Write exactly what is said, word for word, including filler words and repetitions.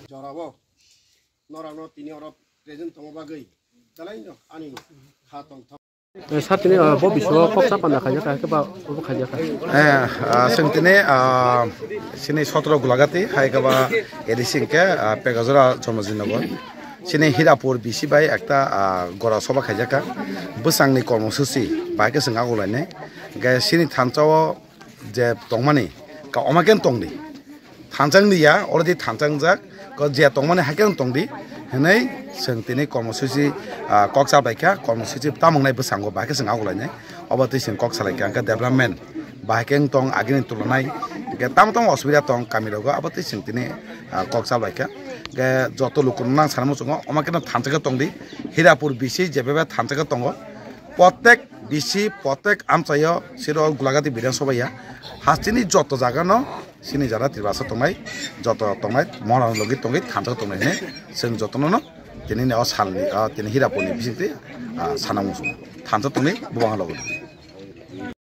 Jorao norokno tini oro present tongma bagwi belai no ani kha tongthok. Eh, sir, tini, ah, bo bisingo kok cha panda khaijak kha, khe ba obo khaijak kha? Eh, ah, chwng tini, ah, sini sotro Gulagati, hai khe ba A D C hwnkhe, ah, Pekajora Chomajinagar. Sini Hirapur B C bai ekta, ah, gora soba khaijak kha. Bwsangni kormosuchi bai khe chwng agulainai. Hwnkhe sini thansa o je tongmani ka omakhe tongdi. Thansa wngdi ya, already thansa wngjak. Ko je tongmani hakhe wng tongdi. Hwnwi chwng tini kormosuchi, ah, kok cha baikha, kormosuchi tamo wngnai bwskango bahai khe chwng agulainai. Obo twi chwng kok salaikha, hwnkhe development bahai khe wng tong, agini tulonai. Hwnkhe tamo tamo osubida tong kamirogo, abo twi chwng tini, ah, kok cha baikha. Hwnkhe joto lukurokno ang sana muchungo, omakhe no thansa khe tongdi. Hirapur B C je bebak thansa khe tongo. Protek B C, protek amchaio siro Gulagati Bidhan Sabha ya. Hasteni joto jagano sini jara Tiprasa tongnai, joto tongnai, mohorani logi tongwi thansa tongnai hwnwi chwng jotono no tini ni o salni, o tini Hirapurni bisingtwi, ah, sana muchung thansa tongni bubang logi.